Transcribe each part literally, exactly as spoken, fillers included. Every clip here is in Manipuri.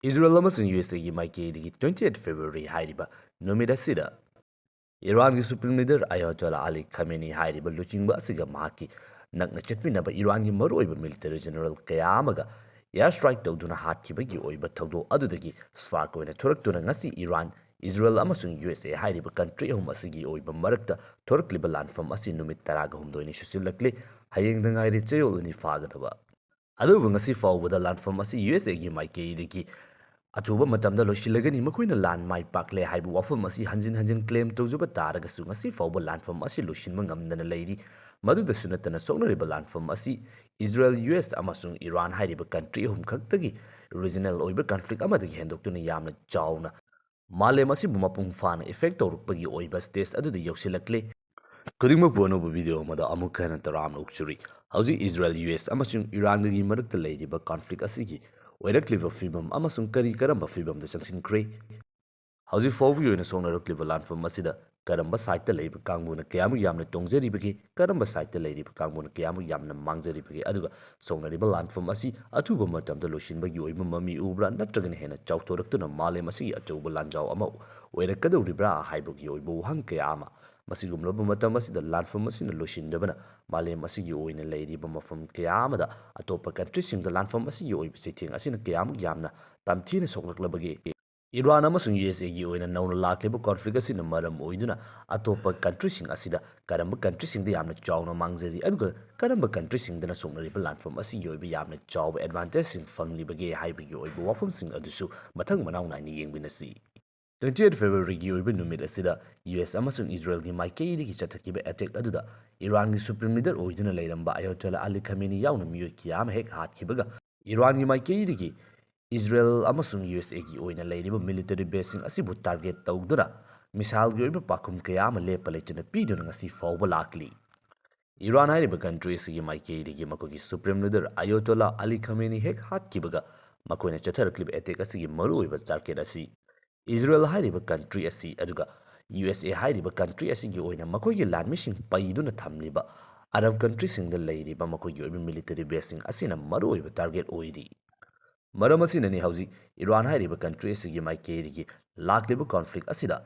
ꯏꯖꯔꯦꯜ ꯑꯃꯁꯨꯡ ꯌꯨ ꯑꯦꯁ ꯑꯦꯒꯤ ꯃꯥꯏꯀꯩꯗꯒꯤ twenty eight February ꯍꯥꯏꯔꯤꯕ ꯅꯨꯃꯤꯠ ꯑꯁꯤꯗ ꯏꯔꯥꯟꯒꯤ Supreme Leader Ayatollah Ali Khamenei ꯍꯥꯏꯔꯤꯕ ꯂꯨꯆꯤꯡꯕ ꯑꯁꯤꯒ ꯃꯍꯥꯛꯀꯤ ꯅꯛꯅ ꯆꯠꯃꯤꯟꯅꯕ ꯏꯔꯥꯟꯒꯤ ꯃꯔꯨꯑꯣꯏꯕ military general ꯀꯌꯥ ꯑꯃꯒ air strike ꯇꯧꯗꯨꯅ ꯍꯥꯠꯈꯤꯕꯒꯤ ꯑꯣꯏꯕ ꯊꯧꯗꯣꯛ ꯑꯗꯨꯗꯒꯤ spark ꯑꯣꯏꯅ ꯊꯣꯔꯛꯇꯨꯅ ꯉꯁꯤ ꯏꯔꯥꯟ, ꯏꯖꯔꯦꯜ ꯑꯃꯁꯨꯡ ꯌꯨ ꯑꯦꯁ ꯑꯦ ꯍꯥꯏꯔꯤꯕ country ꯑꯍꯨꯝ ꯑꯁꯤꯒꯤ ꯑꯣꯏꯕ ꯃꯔꯛꯇ ꯊꯣꯔꯛꯂꯤꯕ ꯂꯥꯟꯐꯝ ꯑꯁꯤ ꯅꯨꯃꯤꯠ ꯇꯔꯥꯒ ꯍꯨꯝꯗꯣꯏꯅꯤ ꯁꯨꯖꯤꯜꯂꯛꯂꯦ꯫ ꯍꯌꯦꯡꯗ ꯉꯥꯏꯔꯦ ꯆꯌꯣꯜ ꯑꯅꯤ ꯐꯥꯒꯗꯕ꯫ ꯑꯗꯨꯕꯨ ꯉꯁꯤ ꯐꯥꯎꯕꯗ ꯂꯥꯟꯐꯝ ꯑꯁꯤ ꯌꯨ ꯑꯦꯁ ꯑꯦꯒꯤ ꯃꯥꯏꯀꯩꯗꯒꯤ ꯑꯊꯨꯕ ꯃꯇꯝꯗ ꯂꯣꯏꯁꯤꯜꯂꯒꯅꯤ, ꯃꯈꯣꯏꯅ ꯂꯥꯟ ꯃꯥꯏ ꯄꯥꯛꯂꯦ ꯍꯥꯏꯕ ꯋꯥꯐꯝ ꯑꯁꯤ ꯍꯟꯖꯤꯟ ꯍꯟꯖꯤꯟ claim ꯇꯧꯖꯕ ꯇꯥꯔꯒꯁꯨ, ꯉꯁꯤ ꯐꯥꯎꯕ ꯂꯥꯟꯐꯝ ꯑꯁꯤ ꯂꯣꯏꯁꯤꯟꯕ ꯉꯝꯗꯅ ꯂꯩꯔꯤ꯫ ꯃꯗꯨꯗꯁꯨ ꯅꯠꯇꯅ, ꯁꯣꯛꯅꯔꯤꯕ ꯂꯥꯟꯐꯝ ꯑꯁꯤ ꯏꯖꯔꯦꯜ, ꯌꯨ ꯑꯦꯁ ꯑꯃꯁꯨꯡ ꯏꯔꯥꯟ ꯍꯥꯏꯔꯤꯕ country ꯑꯍꯨꯝ ꯈꯛꯇꯒꯤ regional ꯑꯣꯏꯕ conflict ꯑꯃꯗꯒꯤ ꯍꯦꯟꯗꯣꯛꯇꯨꯅ ꯌꯥꯝꯅ ꯆꯥꯎꯅ ꯃꯥꯂꯦꯝ ꯑꯁꯤꯕꯨ ꯃꯄꯨꯡ ꯐꯥꯅ effect ꯇꯧꯔꯛꯄꯒꯤ ꯑꯣꯏꯕ stage ꯑꯗꯨꯗ ꯌꯧꯁꯤꯜꯂꯛꯂꯦ꯫ ꯈꯨꯗꯤꯡꯃꯛꯄꯨ ꯑꯅꯧꯕ video ꯑꯃꯗ ꯑꯃꯨꯛ ꯍꯟꯅ ꯇꯔꯥꯝꯅ ꯑꯣꯛꯆꯔꯤ꯫ ꯍꯧꯖꯤꯛ ꯏꯖꯔꯦꯜ, ꯌꯨ ꯑꯦꯁ ꯑꯃꯁꯨꯡ ꯏꯔꯥꯟꯒꯒꯤ ꯃꯔꯛꯇ ꯂꯩꯔꯤꯕ conflict ꯑꯁꯤꯒꯤ ꯑꯣꯏꯔꯛꯂꯤꯕ ꯐꯤꯕꯝ ꯑꯃꯁꯨꯡ ꯀꯔꯤ ꯀꯔꯝꯕ ꯐꯤꯕꯝꯗ ꯆꯪꯁꯤꯟꯈ꯭ꯔꯦ? ꯍꯧꯖꯤꯛ ꯐꯥꯎꯕꯒꯤ ꯑꯣꯏꯅ ꯁꯣꯛꯅꯔꯛꯂꯤꯕ ꯂꯥꯟꯐꯝ ꯑꯁꯤꯗ ꯀꯔꯝꯕ side ꯇ ꯂꯩꯕ ꯀꯥꯡꯕꯨꯅ ꯀꯌꯥꯃꯨꯛ ꯌꯥꯝꯅ ꯇꯣꯡꯖꯔꯤꯕꯒꯦ, ꯀꯔꯝꯕ side ꯇ ꯂꯩꯔꯤꯕ ꯀꯥꯡꯕꯨꯅ ꯀꯌꯥꯃꯨꯛ ꯌꯥꯝꯅ ꯃꯥꯡꯖꯔꯤꯕꯒꯦ, ꯑꯗꯨꯒ ꯁꯣꯛꯅꯔꯤꯕ ꯂꯥꯟꯐꯝ ꯑꯁꯤ ꯑꯊꯨꯕ ꯃꯇꯝꯗ ꯂꯣꯏꯁꯤꯟꯕꯒꯤ ꯑꯣꯏꯕ ꯃꯃꯤ ꯎꯕ꯭ꯔꯥ, ꯅꯠꯇ꯭ꯔꯒꯅ ꯍꯦꯟꯅ ꯆꯥꯎꯊꯣꯔꯛꯇꯨꯅ ꯃꯥꯂꯦꯝ ꯑꯁꯤꯒꯤ ꯑꯆꯧꯕ ꯂꯥꯟꯖꯥꯎ ꯑꯃ ꯑꯣꯏꯔꯛꯀꯗꯧꯔꯤꯕ꯭ꯔꯥ ꯍꯥꯏꯕꯒꯤ ꯑꯣꯏꯕ ꯋꯥꯍꯪ ꯀꯌꯥ ꯑꯃ꯫ ꯃꯁꯤꯒꯨꯝꯂꯕ ꯃꯇꯝ ꯑꯁꯤꯗ ꯂꯥꯟꯐꯝ ꯑꯁꯤꯅ ꯂꯣꯏꯁꯤꯟꯗꯕꯅ ꯃꯥꯂꯦꯝ ꯑꯁꯤꯒꯤ ꯑꯣꯏꯅ ꯂꯩꯔꯤꯕ ꯃꯐꯝ ꯀꯌꯥ ꯑꯃꯗ ꯑꯇꯣꯞꯄ country ꯁꯤꯡꯗ ꯂꯥꯟꯐꯝ ꯑꯁꯤꯒꯤ ꯑꯣꯏꯕ ꯆꯩꯊꯦꯡ ꯑꯁꯤꯅ ꯀꯌꯥꯃꯨꯛ ꯌꯥꯝꯅ ꯇꯝꯊꯤꯅ ꯁꯣꯛꯂꯛꯂꯕꯒꯦ? ꯏꯔꯥꯟ ꯑꯃꯁꯨꯡ ꯌꯨ ꯑꯦꯁ ꯑꯦꯒꯤ ꯑꯣꯏꯅ ꯅꯧꯅ ꯂꯥꯛꯂꯤꯕ conflict ꯑꯁꯤꯅ ꯃꯔꯝ ꯑꯣꯏꯗꯨꯅ ꯑꯇꯣꯞꯄ country ꯁꯤꯡ ꯑꯁꯤꯗ ꯀꯔꯝꯕ country ꯁꯤꯡꯗ ꯌꯥꯝꯅ ꯆꯥꯎꯅ ꯃꯥꯡꯖꯔꯤ, ꯑꯗꯨꯒ ꯀꯔꯝꯕ country ꯁꯤꯡꯗꯅ ꯁꯣꯛꯅꯔꯤꯕ ꯂꯥꯟꯐꯝ ꯑꯁꯤꯒꯤ ꯑꯣꯏꯕ ꯌꯥꯝꯅ ꯆꯥꯎꯕ advantage ꯁꯤꯡ ꯐꯪꯂꯤꯕꯒꯦ ꯍꯥꯏꯕꯒꯤ ꯑꯣꯏꯕ ꯋꯥꯐꯝꯁꯤꯡ ꯑꯗꯨꯁꯨ ꯃꯊꯪ ꯃꯅꯥꯎ ꯅꯥꯏꯅ ꯌꯦꯡꯃꯤꯟꯅꯁꯤ꯫ Twenty eight February ꯒꯤ ꯑꯣꯏꯕ ꯅꯨꯃꯤꯠ ꯑꯁꯤꯗ ꯌꯨ ꯑꯦꯁ ꯑꯃꯁꯨꯡ ꯏꯖꯔꯦꯜꯒꯤ ꯃꯥꯏꯀꯩꯗꯒꯤ ꯆꯠꯊꯈꯤꯕ attack ꯑꯗꯨꯗ ꯏꯔꯥꯟꯒꯤ Supreme Leader ꯑꯣꯏꯗꯨꯅ ꯂꯩꯔꯝꯕ Ayatollah Ali Khamenei ꯌꯥꯎꯅ ꯃꯤꯑꯣꯏ ꯀꯌꯥ ꯑꯃ ꯍꯦꯛ ꯍꯥꯠꯈꯤꯕꯒ, ꯏꯔꯥꯟꯒꯤ ꯃꯥꯏꯀꯩꯗꯒꯤ ꯏꯖꯔꯦꯜ ꯑꯃꯁꯨꯡ ꯌꯨ ꯑꯦꯁ ꯑꯦꯒꯤ ꯑꯣꯏꯅ ꯂꯩꯔꯤꯕ military base ꯁꯤꯡ ꯑꯁꯤꯕꯨ target ꯇꯧꯗꯨꯅ missile ꯒꯤ ꯑꯣꯏꯕ ꯄꯥꯎꯈꯨꯝ ꯀꯌꯥ ꯑꯃ ꯂꯦꯞꯄ ꯂꯩꯇꯅ ꯄꯤꯗꯨꯅ ꯉꯁꯤ ꯐꯥꯎꯕ ꯂꯥꯛꯂꯤ꯫ ꯏꯔꯥꯟ ꯍꯥꯏꯔꯤꯕ country ꯑꯁꯤꯒꯤ ꯃꯥꯏꯀꯩꯗꯒꯤ ꯃꯈꯣꯏꯒꯤ Supreme Leader Ayatollah Ali Khamenei ꯍꯦꯛ ꯍꯥꯠꯈꯤꯕꯒ, ꯃꯈꯣꯏꯅ ꯆꯠꯊꯔꯛꯂꯤꯕ attack ꯑꯁꯤꯒꯤ ꯃꯔꯨꯑꯣꯏꯕ target ꯑꯁꯤ ꯏꯖꯔꯦꯜ ꯍꯥꯏꯔꯤꯕ country ꯑꯁꯤ, ꯑꯗꯨꯒ ꯌꯨ ꯑꯦꯁ ꯑꯦ ꯍꯥꯏꯔꯤꯕ country ꯑꯁꯤꯒꯤ ꯑꯣꯏꯅ ꯃꯈꯣꯏꯒꯤ ꯂꯥꯟꯃꯤꯁꯤꯡ ꯄꯩꯗꯨꯅ ꯊꯝꯂꯤꯕ Arab country ꯁꯤꯡꯗ ꯂꯩꯔꯤꯕ ꯃꯈꯣꯏꯒꯤ ꯑꯣꯏꯕ military base ꯁꯤꯡ ꯑꯁꯤꯅ ꯃꯔꯨꯑꯣꯏꯕ target ꯑꯣꯏꯔꯤ꯫ ꯃꯔꯝ ꯑꯁꯤꯅꯅꯤ ꯍꯧꯖꯤꯛ ꯏꯔꯥꯟ ꯍꯥꯏꯔꯤꯕ country ꯑꯁꯤꯒꯤ ꯃꯥꯏꯀꯩꯗꯒꯤ ꯂꯥꯛꯂꯤꯕ conflict ꯑꯁꯤꯗ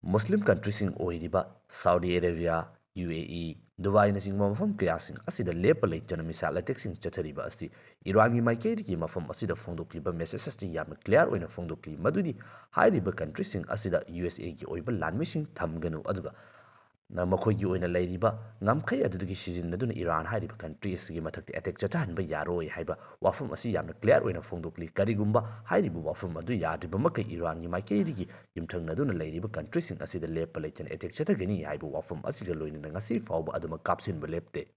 Muslim countryꯁꯤꯡ ꯑꯣꯏꯔꯤꯕ Saudi Arabia, U A E, ꯗꯨꯕꯥꯏꯅꯆꯤꯡꯕ ꯃꯐꯝ ꯀꯌꯥꯁꯤꯡ ꯑꯁꯤꯗ ꯂꯦꯞꯄ ꯂꯩꯇꯅ missile attackꯁꯤꯡ ꯆꯠꯊꯔꯤꯕ ꯑꯁꯤ ꯏꯔꯥꯟꯒꯤ ꯃꯥꯏꯀꯩꯗꯒꯤ ꯃꯐꯝ ꯑꯁꯤꯗ ꯐꯣꯡꯗꯣꯛꯂꯤꯕ message ꯑꯁꯤ ꯌꯥꯝꯅ clear ꯑꯣꯏꯅ ꯐꯣꯡꯗꯣꯛꯂꯤ, ꯃꯗꯨꯗꯤ ꯍꯥꯏꯔꯤꯕ countryꯁꯤꯡ ꯑꯁꯤꯗ U S Aꯒꯤ ꯑꯣꯏꯕ ꯂꯥꯟꯃꯤꯁꯤꯡ ꯊꯝꯒꯅꯨ, ꯑꯗꯨꯒ ꯅ ꯃꯈꯣꯏꯒꯤ ꯑꯣꯏꯅ ꯂꯩꯔꯤꯕ ꯉꯝꯈꯩ ꯑꯗꯨꯗꯒꯤ ꯁꯤꯖꯤꯟꯅꯗꯨꯅ ꯏꯔꯥꯟ ꯍꯥꯏꯔꯤꯕ country ꯑꯁꯤꯒꯤ ꯃꯊꯛꯇ attack ꯆꯠꯊꯍꯟꯕ ꯌꯥꯔꯣꯏ ꯍꯥꯏꯕ ꯋꯥꯐꯝ ꯑꯁꯤ ꯌꯥꯝꯅ clear ꯑꯣꯏꯅ ꯐꯣꯡꯗꯣꯛꯂꯤ꯫ ꯀꯔꯤꯒꯨꯝꯕ ꯍꯥꯏꯔꯤꯕ ꯋꯥꯐꯝ ꯑꯗꯨ ꯌꯥꯗ꯭ꯔꯤꯕ ꯃꯈꯩ ꯏꯔꯥꯟꯒꯤ ꯃꯥꯏꯀꯩꯗꯒꯤ ꯌꯨꯝꯊꯪꯅꯗꯨꯅ ꯂꯩꯔꯤꯕ countryꯁꯤꯡ ꯑꯁꯤꯗ ꯂꯦꯞꯄ ꯂꯩꯇꯅ attack ꯆꯠꯊꯒꯅꯤ ꯍꯥꯏꯕ ꯋꯥꯐꯝ ꯑꯁꯤꯒ ꯂꯣꯏꯅꯅ ꯉꯁꯤ ꯐꯥꯎꯕ ꯑꯗꯨꯃꯛ ꯀꯥꯞꯁꯤꯟꯕ ꯂꯦꯞꯇꯦ꯫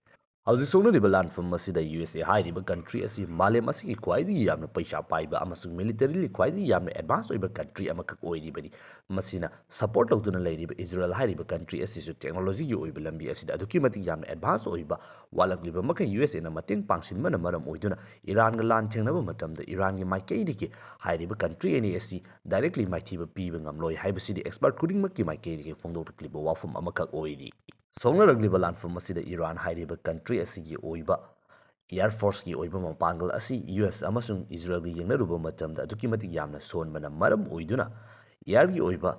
ꯍꯧꯖꯤꯛ ꯁꯣꯛꯅꯔꯤꯕ ꯂꯥꯟꯐꯝ ꯑꯁꯤꯗ U S A ꯍꯥꯏꯔꯤꯕ country ꯑꯁꯤ ꯃꯥꯂꯦꯝ ꯑꯁꯤꯒꯤ ꯈ꯭ꯋꯥꯏꯗꯒꯤ ꯌꯥꯝꯅ ꯄꯩꯁꯥ ꯄꯥꯏꯕ ꯑꯃꯁꯨꯡ militarily ꯈ꯭ꯋꯥꯏꯗꯒꯤ ꯌꯥꯝꯅ advance ꯑꯣꯏꯕ country ꯑꯃꯈꯛ ꯑꯣꯏꯔꯤꯕꯅꯤ꯫ ꯃꯁꯤꯅ support ꯇꯧꯗꯨꯅ ꯂꯩꯔꯤꯕ ꯏꯖꯔꯦꯜ ꯍꯥꯏꯔꯤꯕ country ꯑꯁꯤꯁꯨ technologyꯒꯤ ꯑꯣꯏꯕ ꯂꯝꯕꯤ ꯑꯁꯤꯗ ꯑꯗꯨꯛꯀꯤ ꯃꯇꯤꯛ ꯌꯥꯝꯅ advance ꯑꯣꯏꯕ ꯋꯥꯠꯂꯛꯂꯤꯕ ꯃꯈꯩ U S Aꯅ ꯃꯇꯦꯡ ꯄꯥꯡꯁꯤꯟꯕꯅ ꯃꯔꯝ ꯑꯣꯏꯗꯨꯅ ꯏꯔꯥꯟꯒ ꯂꯥꯟ ꯊꯦꯡꯅꯕ ꯃꯇꯝꯗ ꯏꯔꯥꯟꯒꯤ ꯃꯥꯏꯀꯩꯗꯒꯤ ꯍꯥꯏꯔꯤꯕ country ꯑꯅꯤ ꯑꯁꯤ directly ꯃꯥꯏꯊꯤꯕ ꯄꯤꯕ ꯉꯝꯂꯣꯏ ꯍꯥꯏꯕꯁꯤꯗꯤ expert ꯈꯨꯗꯤꯡꯃꯛꯀꯤ ꯃꯥꯏꯀꯩꯗꯒꯤ ꯐꯣꯡꯗꯣꯛꯂꯛꯂꯤꯕ ꯋꯥꯐꯝ ꯑꯃꯈꯛ ꯑꯣꯏꯔꯤ꯫ ꯁꯣꯛꯅꯔꯛꯂꯤꯕ ꯂꯥꯟꯐꯝ ꯑꯁꯤꯗ ꯏꯔꯥꯟ ꯍꯥꯏꯔꯤꯕ country ꯑꯁꯤꯒꯤ ꯑꯣꯏꯕ air forceꯀꯤ ꯑꯣꯏꯕ ꯃꯄꯥꯡꯒꯜ ꯑꯁꯤ U S ꯑꯃꯁꯨꯡ ꯏꯖꯔꯦꯜꯒ ꯌꯦꯡꯅꯔꯨꯕ ꯃꯇꯝꯗ ꯑꯗꯨꯛꯀꯤ ꯃꯇꯤꯛ ꯌꯥꯝꯅ ꯁꯣꯟꯕꯅ ꯃꯔꯝ ꯑꯣꯏꯗꯨꯅ airꯒꯤ ꯑꯣꯏꯕ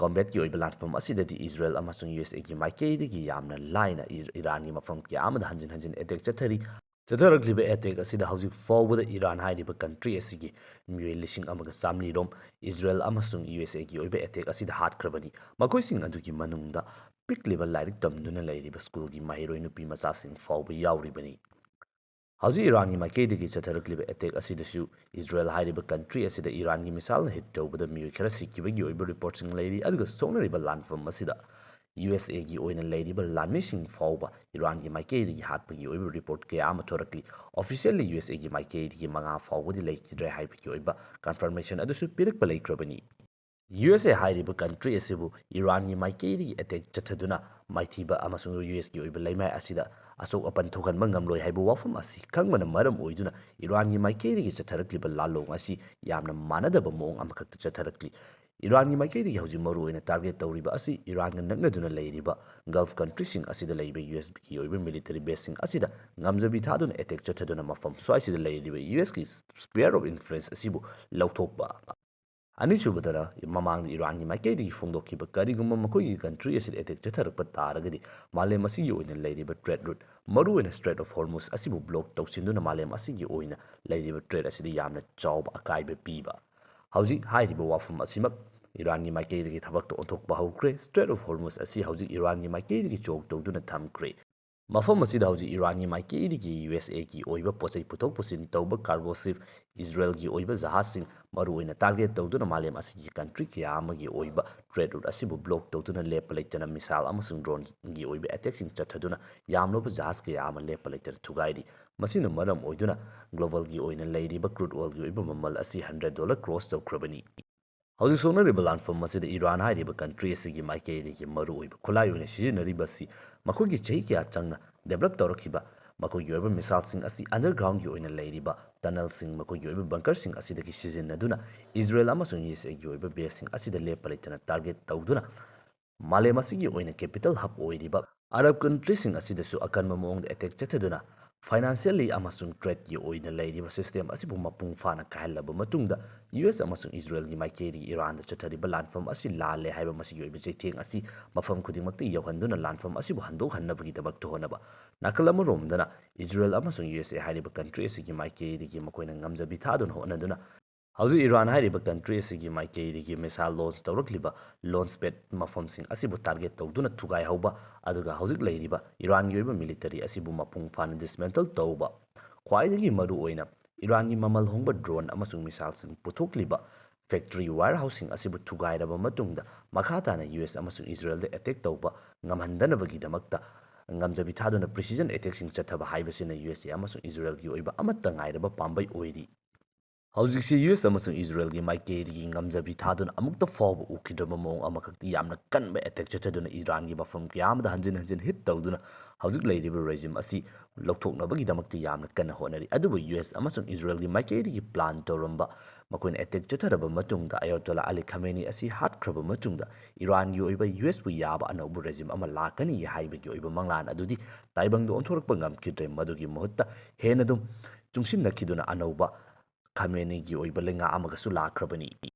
combatꯀꯤ ꯑꯣꯏꯕ ꯂꯥꯟꯐꯝ ꯑꯁꯤꯗꯗꯤ ꯏꯖꯔꯦꯜ ꯑꯃꯁꯨꯡ U S Aꯒꯤ ꯃꯥꯏꯀꯩꯗꯒꯤ ꯌꯥꯝꯅ ꯂꯥꯏꯅ ꯏꯔꯥꯟꯒꯤ ꯃꯐꯝ ꯀꯌꯥ ꯑꯃꯗ ꯍꯟꯖꯤꯟ ꯍꯟꯖꯤꯟ attack ꯆꯠꯊꯔꯤ꯫ ꯆꯠꯊꯔꯛꯂꯤꯕ attack ꯑꯁꯤꯗ ꯍꯧꯖꯤꯛ ꯐꯥꯎꯕꯗ ꯏꯔꯥꯟ ꯍꯥꯏꯔꯤꯕ country ꯑꯁꯤꯒꯤ ꯃꯤꯑꯣꯏ ꯂꯤꯁꯤꯡ ꯑꯃꯒ ꯆꯥꯃꯔꯤ ꯔꯣꯝ ꯏꯖꯔꯦꯜ ꯑꯃꯁꯨꯡ U S Aꯒꯤ ꯑꯣꯏꯕ attack ꯑꯁꯤꯗ ꯍꯥꯠꯈ꯭ꯔꯕꯅꯤ꯫ ꯃꯈꯣꯏꯁꯤꯡ ꯑꯗꯨꯒꯤ ꯃꯅꯨꯡꯗ ꯄꯤꯛꯂꯤꯕ ꯂꯥꯏꯔꯤꯛ ꯇꯝꯗꯨꯅ ꯂꯩꯔꯤꯕ ꯁ꯭ꯀꯨꯜꯒꯤ ꯃꯍꯩꯔꯣꯏ ꯅꯨꯄꯤ ꯃꯆꯥꯁꯤꯡ ꯐꯥꯎꯕ ꯌꯥꯎꯔꯤꯕꯅꯤ꯫ ꯍꯧꯖꯤꯛ ꯏꯔꯥꯟꯒꯤ ꯃꯥꯏꯀꯩꯗꯒꯤ ꯆꯠꯊꯔꯛꯂꯤꯕ attack ꯑꯁꯤꯗꯁꯨ ꯏꯖꯔꯦꯜ ꯍꯥꯏꯔꯤꯕ country ꯑꯁꯤꯗ ꯏꯔꯥꯟꯒꯤ missileꯅ hit ꯇꯧꯕꯗ ꯃꯤꯑꯣꯏ ꯈꯔ ꯁꯤꯈꯤꯕꯒꯤ ꯑꯣꯏꯕ reportꯁꯤꯡ ꯂꯩꯔꯤ, ꯑꯗꯨꯒ ꯁꯣꯛꯅꯔꯤꯕ ꯂꯥꯟꯐꯝ ꯑꯁꯤꯗ U S Aꯒꯤ ꯑꯣꯏꯅ ꯂꯩꯔꯤꯕ ꯂꯥꯟꯃꯤꯁꯤꯡ ꯐꯥꯎꯕ ꯏꯔꯥꯟꯒꯤ ꯃꯥꯏꯀꯩꯗꯒꯤ ꯍꯥꯠꯄꯒꯤ ꯑꯣꯏꯕ report ꯀꯌꯥ ꯑꯃ ꯊꯣꯔꯛꯂꯤ꯫ Officially U S Aꯒꯤ ꯃꯥꯏꯀꯩꯗꯒꯤ ꯃꯉꯥ ꯐꯥꯎꯕꯗꯤ ꯂꯩꯈꯤꯗ꯭ꯔꯦ ꯍꯥꯏꯕꯒꯤ ꯑꯣꯏꯕ confirmation ꯑꯗꯨꯁꯨ ꯄꯤꯔꯛꯄ ꯂꯩꯈ꯭ꯔꯕꯅꯤ꯫ U S A ꯍꯥꯏꯔꯤꯕ country ꯑꯁꯤꯕꯨ ꯏꯔꯥꯟꯒꯤ ꯃꯥꯏꯀꯩꯗꯒꯤ attack ꯆꯠꯊꯗꯨꯅ ꯃꯥꯏꯊꯤꯕ ꯑꯃꯁꯨꯡ U S ꯀꯤ ꯑꯣꯏꯕ ꯂꯩꯃꯥꯏ ꯑꯁꯤꯗ ꯑꯁꯣꯛ ꯑꯄꯟ ꯊꯣꯛꯍꯟꯕ ꯉꯝꯂꯣꯏ ꯍꯥꯏꯕ ꯋꯥꯐꯝ ꯑꯁꯤ ꯈꯪꯕꯅ ꯃꯔꯝ ꯑꯣꯏꯗꯨꯅ ꯏꯔꯥꯟꯒꯤ ꯃꯥꯏꯀꯩꯗꯒꯤ ꯆꯠꯊꯔꯛꯂꯤꯕ ꯂꯥꯜꯂꯣꯡ ꯑꯁꯤ ꯌꯥꯝꯅ ꯃꯥꯟꯅꯗꯕ ꯃꯑꯣꯡ ꯑꯃꯈꯛꯇ ꯆꯠꯊꯔꯛꯂꯤ꯫ ꯏꯔꯥꯟꯒꯤ ꯃꯥꯏꯀꯩꯗꯒꯤ ꯍꯧꯖꯤꯛ ꯃꯔꯨꯑꯣꯏꯅ target ꯇꯧꯔꯤꯕ ꯑꯁꯤ ꯏꯔꯥꯟꯒ ꯅꯛꯅꯗꯨꯅ ꯂꯩꯔꯤꯕ Gulf countryꯁꯤꯡ ꯑꯁꯤꯗ ꯂꯩꯕ USꯒꯤ ꯑꯣꯏꯕ military baseꯁꯤꯡ ꯑꯁꯤꯗ ꯉꯝꯖꯕꯤ ꯊꯥꯗꯨꯅ attack ꯆꯠꯊꯗꯨꯅ ꯃꯐꯝ ꯁ꯭ꯋꯥꯏꯁꯤꯗ ꯂꯩꯔꯤꯕ USꯀꯤ sphere of influence ꯑꯁꯤꯕꯨ ꯂꯧꯊꯣꯛꯄ꯫ ꯑꯅꯤꯁꯨꯕꯗꯅ, ꯃꯃꯥꯡꯗ ꯏꯔꯥꯟꯒꯤ ꯃꯥꯏꯀꯩꯗꯒꯤ ꯐꯣꯡꯗꯣꯛꯈꯤꯕ, ꯀꯔꯤꯒꯨꯝꯕ ꯃꯈꯣꯏꯒꯤ country ꯑꯁꯤꯗ attack ꯆꯠꯊꯔꯛꯄ ꯇꯥꯔꯒꯗꯤ ꯃꯥꯂꯦꯝ ꯑꯁꯤꯒꯤ ꯑꯣꯏꯅ ꯂꯩꯔꯤꯕ trade route, ꯃꯔꯨꯑꯣꯏꯅ Strait of Hormuz ꯑꯁꯤꯕꯨ block ꯇꯧꯁꯤꯟꯗꯨꯅ ꯃꯥꯂꯦꯝ ꯑꯁꯤꯒꯤ ꯑꯣꯏꯅ ꯂꯩꯔꯤꯕ trade ꯑꯁꯤꯗ ꯌꯥꯝꯅ ꯆꯥꯎꯕ ꯑꯀꯥꯏꯕ ꯄꯤꯕ꯫ ꯍꯧꯖꯤꯛ ꯍꯥꯏꯔꯤꯕ ꯋꯥꯐꯝ ꯑꯁꯤꯃꯛ ꯏꯔꯥꯟꯒꯤ ꯃꯥꯏꯀꯩꯗꯒꯤ ꯊꯕꯛꯇ ꯑꯣꯟꯊꯣꯛꯄ ꯍꯧꯈ꯭ꯔꯦ꯫ Strait of Hormuz ꯑꯁꯤ ꯍꯧꯖꯤꯛ ꯏꯔꯥꯟꯒꯤ ꯃꯥꯏꯀꯩꯗꯒꯤ choke ꯇꯧꯗꯨꯅ ꯊꯝꯈ꯭ꯔꯦ꯫ ꯃꯐꯝ ꯑꯁꯤꯗ ꯍꯧꯖꯤꯛ ꯏꯔꯥꯟꯒꯤ ꯃꯥꯏꯀꯩꯗꯒꯤ USAꯒꯤ ꯑꯣꯏꯕ ꯄꯣꯠꯆꯩ ꯄꯨꯊꯣꯛ ꯄꯨꯁꯤꯟ ꯇꯧꯕ cargo ship, ꯏꯖꯔꯦꯜꯒꯤ ꯑꯣꯏꯕ ꯖꯍꯥꯖꯁꯤꯡ ꯃꯔꯨꯑꯣꯏꯅ target ꯇꯧꯗꯨꯅ ꯃꯥꯂꯦꯝ ꯑꯁꯤꯒꯤ country ꯀꯌꯥ ꯑꯃꯒꯤ ꯑꯣꯏꯕ trade route ꯑꯁꯤꯕꯨ block ꯇꯧꯗꯨꯅ ꯂꯦꯞꯄ ꯂꯩꯇꯅ missile ꯑꯃꯁꯨꯡ droneꯒꯤ ꯑꯣꯏꯕ attackꯁꯤꯡ ꯆꯠꯊꯗꯨꯅ ꯌꯥꯝꯂꯕ ꯖꯍꯥꯖ ꯀꯌꯥ ꯑꯃ ꯂꯦꯞꯄ ꯂꯩꯇꯅ ꯊꯨꯒꯥꯏꯔꯤ꯫ ꯃꯁꯤꯅ ꯃꯔꯝ ꯑꯣꯏꯗꯨꯅ globalꯒꯤ ꯑꯣꯏꯅ ꯂꯩꯔꯤꯕ crude oilꯒꯤ ꯑꯣꯏꯕ ꯃꯃꯜ ꯑꯁꯤ hundred dollar cross ꯇꯧꯈ꯭ꯔꯕꯅꯤ꯫ ꯍꯧꯖꯤꯛ ꯁꯣꯛꯅꯔꯤꯕ ꯂꯥꯟꯐꯝ ꯑꯁꯤꯗ ꯏꯔꯥꯟ ꯍꯥꯏꯔꯤꯕ country ꯑꯁꯤꯒꯤ ꯃꯥꯏꯀꯩꯗꯒꯤ ꯃꯔꯨꯑꯣꯏꯕ ꯈꯨꯠꯂꯥꯏ ꯑꯣꯏꯅ ꯁꯤꯖꯤꯟꯅꯔꯤꯕ ꯑꯁꯤ ꯃꯈꯣꯏꯒꯤ ꯆꯍꯤ ꯀꯌꯥ ꯆꯪꯅ develop ꯇꯧꯔꯛꯈꯤꯕ ꯃꯈꯣꯏꯒꯤ ꯑꯣꯏꯕ missileꯁꯤꯡ ꯑꯁꯤ undergroundꯒꯤ ꯑꯣꯏꯅ ꯂꯩꯔꯤꯕ tunnelꯁꯤꯡ, ꯃꯈꯣꯏꯒꯤ ꯑꯣꯏꯕ bunkerꯁꯤꯡ ꯑꯁꯤꯗꯒꯤ ꯁꯤꯖꯤꯟꯅꯗꯨꯅ ꯏꯖꯔꯦꯜ ꯑꯃꯁꯨꯡ USAꯒꯤ ꯑꯣꯏꯕ baseꯁꯤꯡ ꯑꯁꯤꯗ ꯂꯦꯞꯄ ꯂꯩꯇꯅ target ꯇꯧꯗꯨꯅ ꯃꯥꯂꯦꯝ ꯑꯁꯤꯒꯤ ꯑꯣꯏꯅ capital hub ꯑꯣꯏꯔꯤꯕ Arab countryꯁꯤꯡ ꯑꯁꯤꯗꯁꯨ ꯑꯀꯟꯕ ꯃꯑꯣꯡꯗ attack ꯆꯠꯊꯗꯨꯅ financially ꯑꯃꯁꯨꯡ tradeꯀꯤ ꯑꯣꯏꯅ ꯂꯩꯔꯤꯕ system ꯑꯁꯤꯕꯨ ꯃꯄꯨꯡ ꯐꯥꯅ ꯀꯥꯏꯍꯜꯂꯕ ꯃꯇꯨꯡꯗ US ꯑꯃꯁꯨꯡ ꯏꯖꯔꯦꯜꯒꯤ ꯃꯥꯏꯀꯩꯗꯒꯤ ꯏꯔꯥꯟꯗ ꯆꯠꯊꯔꯤꯕ ꯂꯥꯟꯐꯝ ꯑꯁꯤ ꯂꯥꯜꯂꯦ ꯍꯥꯏꯕ ꯃꯁꯤꯒꯤ ꯑꯣꯏꯕ ꯆꯩꯊꯦꯡ ꯑꯁꯤ ꯃꯐꯝ ꯈꯨꯗꯤꯡꯃꯛꯇ ꯌꯧꯍꯟꯗꯨꯅ ꯂꯥꯟꯐꯝ ꯑꯁꯤꯕꯨ ꯍꯟꯗꯣꯛꯍꯟꯅꯕꯒꯤꯗꯃꯛꯇ ꯍꯣꯠꯅꯕ꯫ ꯅꯥꯀꯜ ꯑꯃꯔꯣꯝꯗꯅ ꯏꯖꯔꯦꯜ ꯑꯃꯁꯨꯡ USA ꯍꯥꯏꯔꯤꯕ country ꯑꯁꯤꯒꯤ ꯃꯥꯏꯀꯩꯗꯒꯤ ꯃꯈꯣꯏꯅ ꯉꯝꯖꯕꯤ ꯊꯥꯗꯨꯅ ꯍꯣꯠꯅꯗꯨꯅ ꯍꯧꯖꯤꯛ ꯏꯔꯥꯟ ꯍꯥꯏꯔꯤꯕ country ꯑꯁꯤꯒꯤ ꯃꯥꯏꯀꯩꯗꯒꯤ missile launch ꯇꯧꯔꯛꯂꯤꯕ launch pad ꯃꯐꯝꯁꯤꯡ ꯑꯁꯤꯕꯨ target ꯇꯧꯗꯨꯅ ꯊꯨꯒꯥꯏꯍꯧꯕ, ꯑꯗꯨꯒ ꯍꯧꯖꯤꯛ ꯂꯩꯔꯤꯕ ꯏꯔꯥꯟꯒꯤ ꯑꯣꯏꯕ military ꯑꯁꯤꯕꯨ ꯃꯄꯨꯡ ꯐꯥꯅ dismantle ꯇꯧꯕ, ꯈ꯭ꯋꯥꯏꯗꯒꯤ ꯃꯔꯨꯑꯣꯏꯅ ꯏꯔꯥꯟꯒꯤ ꯃꯃꯜ ꯍꯣꯡꯕ drone ꯑꯃꯁꯨꯡ missileꯁꯤꯡ ꯄꯨꯊꯣꯛꯂꯤꯕ factory warehouse ꯁꯤꯡ ꯑꯁꯤꯕꯨ ꯊꯨꯒꯥꯏꯔꯕ ꯃꯇꯨꯡꯗ ꯃꯈꯥ ꯇꯥꯅ US ꯑꯃꯁꯨꯡ ꯏꯖꯔꯦꯜꯗ attack ꯇꯧꯕ ꯉꯝꯍꯟꯗꯅꯕꯒꯤꯗꯃꯛꯇ ꯉꯝꯖꯕꯤ ꯊꯥꯗꯨꯅ precision attack ꯁꯤꯡ ꯆꯠꯊꯕ ꯍꯥꯏꯕꯁꯤꯅ USA ꯑꯃꯁꯨꯡ ꯏꯖꯔꯦꯜꯒꯤ ꯑꯣꯏꯕ ꯑꯃꯠꯇ ꯉꯥꯏꯔꯕ ꯄꯥꯝꯕꯩ ꯑꯣꯏꯔꯤ꯫ ꯍꯧꯖꯤꯛꯁꯤ ꯌꯨ ꯑꯦꯁ ꯑꯃꯁꯨꯡ ꯏꯖꯔꯦꯜꯒꯤ ꯃꯥꯏꯀꯩꯗꯒꯤ ꯉꯝꯖꯕꯤ ꯊꯥꯗꯨꯅ ꯑꯃꯨꯛꯇ ꯐꯥꯎꯕ ꯎꯈꯤꯗ꯭ꯔꯕ ꯃꯑꯣꯡ ꯑꯃꯈꯛꯇꯤ ꯌꯥꯝꯅ ꯀꯟꯕ ꯑꯦꯇꯦꯛ ꯆꯠꯊꯗꯨꯅ ꯏꯔꯥꯟꯒꯤ ꯃꯐꯝ ꯀꯌꯥ ꯑꯃꯗ ꯍꯟꯖꯤꯟ ꯍꯟꯖꯤꯟ ꯍꯤꯠ ꯇꯧꯗꯨꯅ ꯍꯧꯖꯤꯛ ꯂꯩꯔꯤꯕ ꯔꯦꯖꯤꯝ ꯑꯁꯤ ꯂꯧꯊꯣꯛꯅꯕꯒꯤꯗꯃꯛꯇ ꯌꯥꯝꯅ ꯀꯟꯅ ꯍꯣꯠꯅꯔꯤ꯫ ꯑꯗꯨꯕꯨ ꯌꯨ ꯑꯦꯁ ꯑꯃꯁꯨꯡ ꯏꯖꯔꯦꯜꯒꯤ ꯃꯥꯏꯀꯩꯗꯒꯤ ꯄ꯭ꯂꯥꯟ ꯇꯧꯔꯝꯕ, ꯃꯈꯣꯏꯅ ꯑꯦꯇꯦꯛ ꯆꯠꯊꯔꯕ ꯃꯇꯨꯡꯗ, ꯑꯌꯥꯇꯣꯂꯥ ꯑꯂꯤ ꯈꯥꯃꯦꯅꯤ ꯑꯁꯤ ꯍꯥꯠꯈ꯭ꯔꯕ ꯃꯇꯨꯡꯗ, ꯏꯔꯥꯟꯒꯤ ꯑꯣꯏꯕ ꯌꯨ ꯑꯦꯁꯄꯨ ꯌꯥꯕ ꯑꯅꯧꯕ ꯔꯦꯖꯤꯝ ꯑꯃ ꯂꯥꯛꯀꯅꯤ ꯍꯥꯏꯕꯒꯤ ꯑꯣꯏꯕ ꯃꯪꯂꯥꯟ ꯑꯗꯨꯗꯤ ꯇꯥꯏꯕꯪꯗ ꯑꯣꯟꯊꯣꯔꯛꯄ ꯉꯝꯈꯤꯗ꯭ꯔꯦ꯫ ꯃꯗꯨꯒꯤ ꯃꯍꯨꯠꯇ ꯍꯦꯟꯅ ꯑꯗꯨꯝ ꯆꯨꯡꯁꯤꯟꯅꯈꯤꯗꯨꯅ ꯑꯅꯧꯕ ꯈꯥꯃꯦꯅꯤꯒꯤ ꯑꯣꯏꯕ ꯂꯩꯉꯥꯛ ꯑꯃꯒꯁꯨ ꯂꯥꯛꯈ꯭ꯔꯕꯅꯤ꯫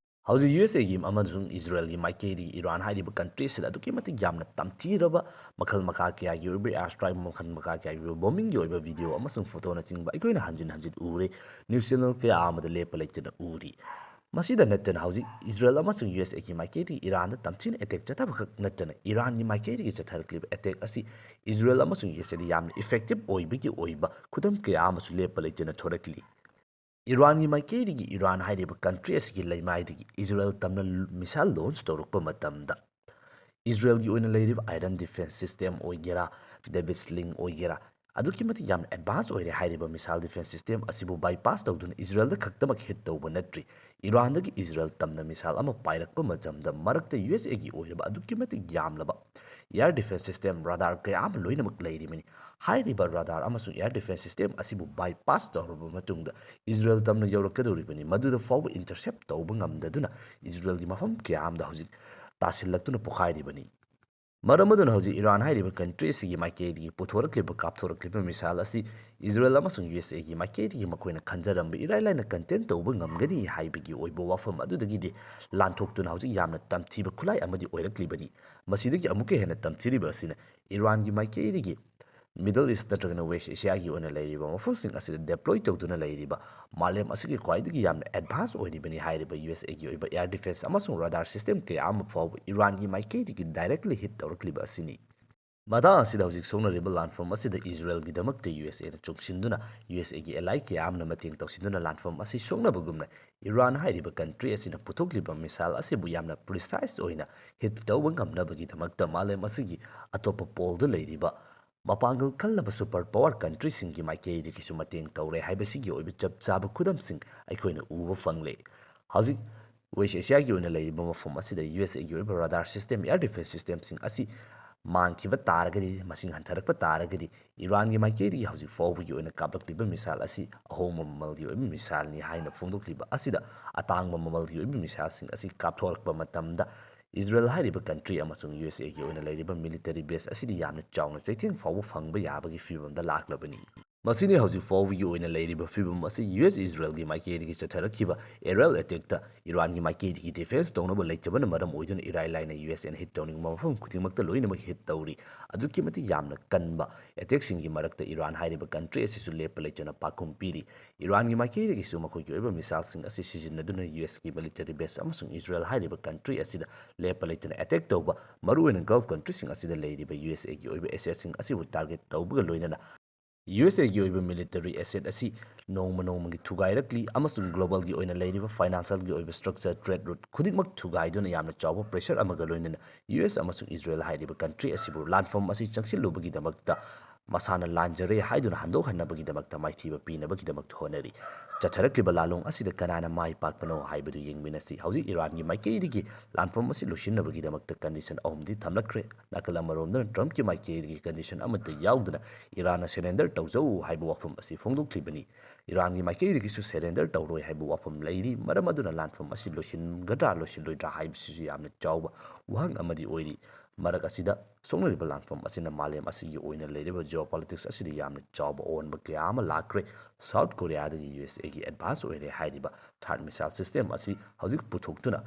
ꯍꯧꯖꯤꯛ ꯌꯨ ꯑꯦꯁ ꯑꯦꯒꯤ ꯑꯃꯁꯨꯡ ꯏꯖꯔꯦꯜꯒꯤ ꯃꯥꯏꯀꯩꯗꯒꯤ ꯏꯔꯥꯟ ꯍꯥꯏꯔꯤꯕ ꯀꯟꯇ꯭ꯔꯤ ꯑꯁꯤꯗ ꯑꯗꯨꯛꯀꯤ ꯃꯇꯤꯛ ꯌꯥꯝꯅ ꯇꯝꯊꯤꯔꯕ ꯃꯈꯜ ꯃꯈꯥ ꯀꯌꯥꯒꯤ ꯑꯣꯏꯕ ꯑꯦꯌꯔ ꯁ꯭ꯇ꯭ꯔꯥꯏꯛ, ꯃꯈꯜ ꯃꯈꯥ ꯀꯌꯥꯒꯤ ꯑꯣꯏꯕ ꯕꯣꯝꯕꯤꯡꯒꯤ ꯑꯣꯏꯕ ꯚꯤꯗꯤꯑꯣ ꯑꯃꯁꯨꯡ ꯐꯣꯇꯣꯅꯆꯤꯡꯕ ꯑꯩꯈꯣꯏꯅ ꯍꯟꯖꯤꯟ ꯍꯟꯖꯤꯟ ꯎꯔꯦ꯫ ꯅ꯭ꯌꯨꯁ ꯆꯦꯅꯦꯜ ꯀꯌꯥ ꯑꯃꯗ ꯂꯦꯞꯄ ꯂꯩꯇꯅ ꯎꯔꯤ꯫ ꯃꯁꯤꯗ ꯅꯠꯇꯅ ꯍꯧꯖꯤꯛ ꯏꯖꯔꯦꯜ ꯑꯃꯁꯨꯡ ꯌꯨ ꯑꯦꯁ ꯑꯦꯒꯤ ꯃꯥꯏꯀꯩꯗꯒꯤ ꯏꯔꯥꯟꯗ ꯇꯝꯊꯤꯅ ꯑꯦꯇꯦꯛ ꯆꯠꯊꯕꯈꯛ ꯅꯠꯇꯅ, ꯏꯔꯥꯟꯒꯤ ꯃꯥꯏꯀꯩꯗꯒꯤ ꯆꯠꯊꯔꯛꯂꯤꯕ ꯑꯦꯇꯦꯛ ꯑꯁꯤ ꯏꯖꯔꯦꯜ ꯑꯃꯁꯨꯡ ꯌꯨ ꯑꯦꯁ ꯑꯦꯗ ꯌꯥꯝꯅ ꯏꯐꯦꯛꯇꯤꯚ ꯑꯣꯏꯕꯒꯤ ꯑꯣꯏꯕ ꯈꯨꯗꯝ ꯀꯌꯥ ꯑꯃꯁꯨ ꯂꯦꯞꯄ ꯂꯩꯇꯅ ꯊꯣꯔꯛꯂꯤ꯫ ꯏꯔꯥꯟꯒꯤ ꯃꯥꯏꯀꯩꯗꯒꯤ ꯏꯔꯥꯟ ꯍꯥꯏꯔꯤꯕ ꯀꯟꯇ꯭ꯔꯤ ꯑꯁꯤꯒꯤ ꯂꯩꯃꯥꯏꯗꯒꯤ ꯏꯖꯔꯦꯜ ꯇꯝꯅ ꯃꯤꯁꯥꯏꯜ ꯂꯣꯟꯆ ꯇꯧꯔꯛꯄ ꯃꯇꯝꯗ, ꯏꯖꯔꯦꯜꯒꯤ ꯑꯣꯏꯅ ꯂꯩꯔꯤꯕ ꯑꯥꯏꯔꯟ ꯗꯤꯐꯦꯟꯁ ꯁꯤꯁꯇꯦꯝ ꯑꯣꯏꯒꯦꯔꯥ, ꯗꯦꯕꯤꯠ ꯁ꯭ꯂꯤꯡ ꯑꯣꯏꯒꯦꯔꯥ, ꯑꯗꯨꯛꯀꯤ ꯃꯇꯤꯛ ꯌꯥꯝꯅ ꯑꯦꯗꯚꯥꯟꯁ ꯑꯣꯏꯔꯦ꯫ ꯍꯥꯏꯔꯤꯕ ꯃꯤꯁꯥꯏꯜ ꯗꯤꯐꯦꯟꯁ ꯁꯤꯁꯇꯦꯝ ꯑꯁꯤꯕꯨ ꯕꯥꯏꯄꯥꯁ ꯇꯧꯗꯨꯅ ꯏꯖꯔꯦꯜꯗ ꯈꯛꯇꯃꯛ ꯍꯤꯠ ꯇꯧꯕ ꯅꯠꯇ꯭ꯔꯤ, ꯏꯔꯥꯟꯗꯒꯤ ꯏꯖꯔꯦꯜ ꯇꯝꯅ ꯃꯤꯁꯥꯏꯜ ꯑꯃ ꯄꯥꯏꯔꯛꯄ ꯃꯇꯝꯗ ꯃꯔꯛꯇ ꯌꯨ ꯑꯦꯁ ꯑꯦꯒꯤ ꯑꯣꯏꯔꯕ ꯑꯗꯨꯛꯀꯤ ꯃꯇꯤꯛ ꯌꯥꯝꯂꯕ ꯑꯦꯌꯔ ꯗꯤꯐꯦꯟꯁ ꯁꯤꯁꯇꯦꯝ, ꯔꯥꯗꯥꯔ ꯀꯌꯥ ꯑꯃ ꯂꯣꯏꯅꯃꯛ ꯂꯩꯔꯤꯕꯅꯤ꯫ ꯍꯥꯏꯔꯤꯕ ꯔꯥꯗꯥꯔ ꯑꯃꯁꯨꯡ ꯑꯦꯌꯔ ꯗꯤꯐꯦꯟꯁ ꯁꯤꯁꯇꯦꯝ ꯑꯁꯤꯕꯨ ꯕꯥꯏꯄꯥꯁ ꯇꯧꯔꯕ ꯃꯇꯨꯡꯗ ꯏꯖꯔꯦꯜ ꯇꯝꯅ ꯌꯧꯔꯛꯀꯗꯧꯔꯤꯕꯅꯤ꯫ ꯃꯗꯨꯗ ꯐꯥꯎꯕ ꯏꯟꯇꯔꯁꯦꯞ ꯇꯧꯕ ꯉꯝꯗꯗꯨꯅ ꯏꯖꯔꯦꯜꯒꯤ ꯃꯐꯝ ꯀꯌꯥ ꯑꯃꯗ ꯍꯧꯖꯤꯛ ꯇꯥꯁꯤꯜꯂꯛꯇꯨꯅ ꯄꯣꯈꯥꯏꯔꯤꯕꯅꯤ꯫ ꯃꯔꯝ ꯑꯗꯨꯅ ꯍꯧꯖꯤꯛ ꯏꯔꯥꯟ ꯍꯥꯏꯔꯤꯕ ꯀꯟꯇ꯭ꯔꯤ ꯑꯁꯤꯒꯤ ꯃꯥꯏꯀꯩꯗꯒꯤ ꯄꯨꯊꯣꯔꯛꯂꯤꯕ, ꯀꯥꯞꯊꯣꯔꯛꯂꯤꯕ ꯃꯤꯁꯥꯏꯜ ꯑꯁꯤ ꯏꯖꯔꯦꯜ ꯑꯃꯁꯨꯡ ꯌꯨ ꯑꯦꯁ ꯑꯦꯒꯤ ꯃꯥꯏꯀꯩꯗꯒꯤ ꯃꯈꯣꯏꯅ ꯈꯟꯖꯔꯝꯕ ꯏꯔꯥꯏ ꯂꯥꯏꯅ ꯀꯟꯇꯦꯟ ꯇꯧꯕ ꯉꯝꯒꯅꯤ ꯍꯥꯏꯕꯒꯤ ꯑꯣꯏꯕ ꯋꯥꯐꯝ ꯑꯗꯨꯗꯒꯤꯗꯤ ꯂꯥꯟꯊꯣꯛꯇꯨꯅ ꯍꯧꯖꯤꯛ ꯌꯥꯝꯅ ꯇꯝꯊꯤꯕ ꯈꯨꯠꯂꯥꯏ ꯑꯃꯗꯤ ꯑꯣꯏꯔꯛꯂꯤꯕꯅꯤ꯫ ꯃꯁꯤꯗꯒꯤ ꯑꯃꯨꯛꯀ ꯍꯦꯟꯅ ꯇꯝꯊꯤꯔꯤꯕ ꯑꯁꯤꯅ ꯏꯔꯥꯟꯒꯤ ꯃꯥꯏꯀꯩꯗꯒꯤ ꯃꯤꯗꯜ ꯏꯁ ꯅꯠꯇ꯭ꯔꯒꯅ ꯋꯦꯁ ꯑꯦꯁꯤꯌꯥꯒꯤ ꯑꯣꯏꯅ ꯂꯩꯔꯤꯕ ꯃꯐꯝꯁꯤꯡ ꯑꯁꯤꯗ ꯗꯦꯄ꯭ꯂꯣꯏ ꯇꯧꯗꯨꯅ ꯂꯩꯔꯤꯕ ꯃꯥꯂꯦꯝ ꯑꯁꯤꯒꯤ ꯈ꯭ꯋꯥꯏꯗꯒꯤ ꯌꯥꯝꯅ ꯑꯦꯗꯚꯥꯟꯁ ꯑꯣꯏꯔꯤꯕꯅꯤ ꯍꯥꯏꯔꯤꯕ ꯌꯨ ꯑꯦꯁ ꯑꯦꯒꯤ ꯑꯣꯏꯕ ꯑꯦꯌꯔ ꯗꯤꯐꯦꯟꯁ ꯑꯃꯁꯨꯡ ꯔꯥꯗꯥꯔ ꯁꯤꯁꯇꯦꯝ ꯀꯌꯥ ꯑꯃ ꯐꯥꯎꯕ ꯏꯔꯥꯟꯒꯤ ꯃꯥꯏꯀꯩꯗꯒꯤ ꯗꯥꯏꯔꯦꯛꯂꯤ ꯍꯤꯠ ꯇꯧꯔꯛꯂꯤꯕ ꯑꯁꯤꯅꯤ꯫ ꯃꯇꯥꯡ ꯑꯁꯤꯗ ꯍꯧꯖꯤꯛ ꯁꯣꯛꯅꯔꯤꯕ ꯂꯥꯟꯐꯝ ꯑꯁꯤꯗ ꯏꯖꯔꯦꯜꯒꯤꯗꯃꯛꯇ ꯌꯨ ꯑꯦꯁ ꯑꯦꯅ ꯆꯨꯡꯁꯤꯟꯗꯨꯅ ꯌꯨ ꯑꯦꯁ ꯑꯦꯒꯤ ꯑꯦꯂꯥꯏ ꯀꯌꯥ ꯑꯃꯅ ꯃꯇꯦꯡ ꯇꯧꯁꯤꯟꯗꯨꯅ ꯂꯥꯟꯐꯝ ꯑꯁꯤ ꯁꯣꯛꯅꯕꯒꯨꯝꯅ ꯏꯔꯥꯟ ꯍꯥꯏꯔꯤꯕ ꯀꯟꯇ꯭ꯔꯤ ꯑꯁꯤꯅ ꯄꯨꯊꯣꯛꯂꯤꯕ ꯃꯤꯁꯥꯏꯜ ꯑꯁꯤꯕꯨ ꯌꯥꯝꯅ ꯄ꯭ꯔꯤꯁꯥꯏꯁ ꯑꯣꯏꯅ ꯍꯤꯠ ꯇꯧꯕ ꯉꯝꯅꯕꯒꯤꯗꯃꯛꯇ ꯃꯥꯂꯦꯝ ꯑꯁꯤꯒꯤ ꯑꯇꯣꯞꯄ ꯄꯣꯜꯗ ꯂꯩꯔꯤꯕ ꯃꯄꯥꯡꯒꯜ ꯀꯜꯂꯕ super power countryꯁꯤꯡꯒꯤ ꯃꯥꯏꯀꯩꯗꯒꯤꯁꯨ ꯃꯇꯦꯡ ꯇꯧꯔꯦ ꯍꯥꯏꯕꯁꯤꯒꯤ ꯑꯣꯏꯕ ꯆꯞ ꯆꯥꯕ ꯈꯨꯗꯝꯁꯤꯡ ꯑꯩꯈꯣꯏꯅ ꯎꯕ ꯐꯪꯂꯦ꯫ ꯍꯧꯖꯤꯛ West Asiaꯒꯤ ꯑꯣꯏꯅ ꯂꯩꯔꯤꯕ ꯃꯐꯝ ꯑꯁꯤꯗ USAꯒꯤ ꯑꯣꯏꯕ radar system, air defense systemꯁꯤꯡ ꯑꯁꯤ ꯃꯥꯡꯈꯤꯕ ꯇꯥꯔꯒꯗꯤ, ꯃꯁꯤꯡ ꯍꯟꯊꯔꯛꯄ ꯇꯥꯔꯒꯗꯤ, ꯏꯔꯥꯟꯒꯤ ꯃꯥꯏꯀꯩꯗꯒꯤ ꯍꯧꯖꯤꯛ ꯐꯥꯎꯕꯒꯤ ꯑꯣꯏꯅ ꯀꯥꯞꯂꯛꯂꯤꯕ missile ꯑꯁꯤ ꯑꯍꯣꯡꯕ ꯃꯃꯜꯒꯤ ꯑꯣꯏꯕ missileꯅꯤ ꯍꯥꯏꯅ ꯐꯣꯡꯗꯣꯛꯂꯤꯕ ꯑꯁꯤꯗ, ꯑꯇꯥꯡꯕ ꯃꯃꯜꯒꯤ ꯑꯣꯏꯕ missileꯁꯤꯡ ꯑꯁꯤ ꯀꯥꯞꯊꯣꯔꯛꯄ ꯃꯇꯝꯗ, ꯏꯖꯔꯦꯜ ꯍꯥꯏꯔꯤꯕ country ꯑꯃꯁꯨꯡ USAꯒꯤ ꯑꯣꯏꯅ ꯂꯩꯔꯤꯕ military base ꯑꯁꯤꯗ ꯌꯥꯝꯅ ꯆꯥꯎꯅ ꯆꯩꯊꯦꯡ ꯐꯥꯎꯕ ꯐꯪꯕ ꯌꯥꯕꯒꯤ ꯐꯤꯕꯝꯗ ꯂꯥꯛꯂꯕꯅꯤ꯫ ꯃꯁꯤꯅꯤ ꯍꯧꯖꯤꯛ ꯐꯥꯎꯕꯒꯤ ꯑꯣꯏꯅ ꯂꯩꯔꯤꯕ ꯐꯤꯕꯝ ꯑꯁꯤ꯫ US ꯏꯖꯔꯦꯜꯒꯤ ꯃꯥꯏꯀꯩꯗꯒꯤ ꯆꯠꯊꯔꯛꯈꯤꯕ aerial attackꯇ ꯏꯔꯥꯟꯒꯤ ꯃꯥꯏꯀꯩꯗꯒꯤ defense ꯇꯧꯅꯕ ꯂꯩꯇꯕꯅ ꯃꯔꯝ ꯑꯣꯏꯗꯨꯅ ꯏꯔꯥꯏ ꯂꯥꯏꯅ USAꯅ hit ꯇꯧꯅꯤꯡꯕ ꯃꯐꯝ ꯈꯨꯗꯤꯡꯃꯛꯇ ꯂꯣꯏꯅꯃꯛ hit ꯇꯧꯔꯤ꯫ ꯑꯗꯨꯛꯀꯤ ꯃꯇꯤꯛ ꯌꯥꯝꯅ ꯀꯟꯕ attackꯁꯤꯡꯒꯤ ꯃꯔꯛꯇ ꯏꯔꯥꯟ ꯍꯥꯏꯔꯤꯕ country ꯑꯁꯤꯁꯨ ꯂꯦꯞꯄ ꯂꯩꯇꯅ ꯄꯥꯎꯈꯨꯝ ꯄꯤꯔꯤ꯫ ꯏꯔꯥꯟꯒꯤ ꯃꯥꯏꯀꯩꯗꯒꯤꯁꯨ ꯃꯈꯣꯏꯒꯤ ꯑꯣꯏꯕ missileꯁꯤꯡ ꯑꯁꯤ ꯁꯤꯖꯤꯟꯅꯗꯨꯅ USꯀꯤ military base ꯑꯃꯁꯨꯡ ꯏꯖꯔꯦꯜ ꯍꯥꯏꯔꯤꯕ country ꯑꯁꯤꯗ ꯂꯦꯞꯄ ꯂꯩꯇꯅ attack ꯇꯧꯕ, ꯃꯔꯨꯑꯣꯏꯅ Gulf countryꯁꯤꯡ ꯑꯁꯤꯗ ꯂꯩꯔꯤꯕ USAꯒꯤ ꯑꯣꯏꯕ assetꯁꯤꯡ ꯑꯁꯤꯕꯨ target ꯇꯧꯕꯒ ꯂꯣꯏꯅꯅ USAꯒꯤ ꯑꯣꯏꯕ military asset ꯑꯁꯤ ꯅꯣꯡꯃ ꯅꯣꯡꯃꯒꯤ ꯊꯨꯒꯥꯏꯔꯛꯂꯤ ꯑꯃꯁꯨꯡ globalꯒꯤ ꯑꯣꯏꯅ ꯂꯩꯔꯤꯕ financialꯒꯤ ꯑꯣꯏꯕ structure, trade route ꯈꯨꯗꯤꯡꯃꯛ ꯊꯨꯒꯥꯏꯗꯨꯅ ꯌꯥꯝꯅ ꯆꯥꯎꯕ pressure ꯑꯃꯒ ꯂꯣꯏꯅꯅ US ꯑꯃꯁꯨꯡ ꯏꯖꯔꯦꯜ ꯍꯥꯏꯔꯤꯕ country ꯑꯁꯤꯕꯨ ꯂꯥꯟꯐꯝ ꯑꯁꯤ ꯆꯪꯁꯤꯜꯂꯨꯕꯒꯤꯗꯃꯛꯇ ꯃꯁꯥꯅ ꯂꯥꯟꯖꯔꯦ ꯍꯥꯏꯗꯨꯅ ꯍꯟꯗꯣꯛꯍꯟꯅꯕꯒꯤꯗꯃꯛꯇ ꯃꯥꯏꯊꯤꯕ ꯄꯤꯅꯕꯒꯤꯗꯃꯛꯇ ꯍꯣꯠꯅꯔꯤ꯫ ꯆꯠꯊꯔꯛꯂꯤꯕ ꯂꯥꯂꯣꯡ ꯑꯁꯤꯗ ꯀꯅꯥꯅ ꯃꯥꯏ ꯄꯥꯛꯄꯅꯣ ꯍꯥꯏꯕꯗꯨ ꯌꯦꯡꯃꯤꯟꯅꯁꯤ꯫ ꯍꯧꯖꯤꯛ ꯏꯔꯥꯟꯒꯤ ꯃꯥꯏꯀꯩꯗꯒꯤ ꯂꯥꯟꯐꯝ ꯑꯁꯤ ꯂꯣꯏꯁꯤꯟꯅꯕꯒꯤꯗꯃꯛꯇ condition ꯑꯍꯨꯝꯗꯤ ꯊꯝꯂꯛꯈ꯭ꯔꯦ꯫ ꯅꯥꯀꯜ ꯑꯃꯔꯣꯝꯗꯅ Trumpꯀꯤ ꯃꯥꯏꯀꯩꯗꯒꯤ condition ꯑꯃꯠꯇ ꯌꯥꯎꯗꯅ ꯏꯔꯥꯟꯅ surrender ꯇꯧꯖꯧ ꯍꯥꯏꯕ ꯋꯥꯐꯝ ꯑꯁꯤ ꯐꯣꯡꯗꯣꯛꯂꯤꯕꯅꯤ꯫ ꯏꯔꯥꯟꯒꯤ ꯃꯥꯏꯀꯩꯗꯒꯤꯁꯨ surrender ꯇꯧꯔꯣꯏ ꯍꯥꯏꯕ ꯋꯥꯐꯝ ꯂꯩꯔꯤ꯫ ꯃꯔꯝ ꯑꯗꯨꯅ ꯂꯥꯟꯐꯝ ꯑꯁꯤ ꯂꯣꯏꯁꯤꯟꯒꯗ꯭ꯔꯥ ꯂꯣꯏꯁꯤꯜꯂꯣꯏꯗ꯭ꯔꯥ ꯍꯥꯏꯕꯁꯤꯁꯨ ꯌꯥꯝꯅ ꯆꯥꯎꯕ ꯋꯥꯍꯪ ꯑꯃꯗꯤ ꯑꯣꯏꯔꯤ꯫ ꯃꯔꯛ ꯑꯁꯤꯗ ꯁꯣꯛꯅꯔꯤꯕ ꯂꯥꯟꯐꯝ ꯑꯁꯤꯅ ꯃꯥꯂꯦꯝ ꯑꯁꯤꯒꯤ ꯑꯣꯏꯅ ꯂꯩꯔꯤꯕ geopolitics ꯑꯁꯤꯗ ꯌꯥꯝꯅ ꯆꯥꯎꯕ ꯑꯑꯣꯟꯕ ꯀꯌꯥ ꯑꯃ ꯂꯥꯛꯈ꯭ꯔꯦ꯫ South Koreaꯗꯒꯤ USAꯒꯤ advance ꯑꯣꯏꯔꯦ ꯍꯥꯏꯔꯤꯕ THAAD missile system ꯑꯁꯤ ꯍꯧꯖꯤꯛ ꯄꯨꯊꯣꯛꯇꯨꯅ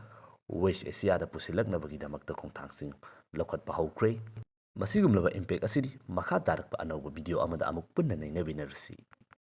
West Asiaꯗ ꯄꯨꯁꯤꯜꯂꯛꯅꯕꯒꯤꯗꯃꯛꯇ ꯈꯣꯡꯊꯥꯡꯁꯤꯡ ꯂꯧꯈꯠꯄ ꯍꯧꯈ꯭ꯔꯦ꯫ ꯃꯁꯤꯒꯨꯝꯂꯕ impact ꯑꯁꯤꯗꯤ ꯃꯈꯥ ꯇꯥꯔꯛꯄ ꯑꯅꯧꯕ video ꯑꯃꯗ ꯑꯃꯨꯛ ꯄꯨꯟꯅ ꯅꯩꯅꯃꯤꯟꯅꯔꯁꯤ꯫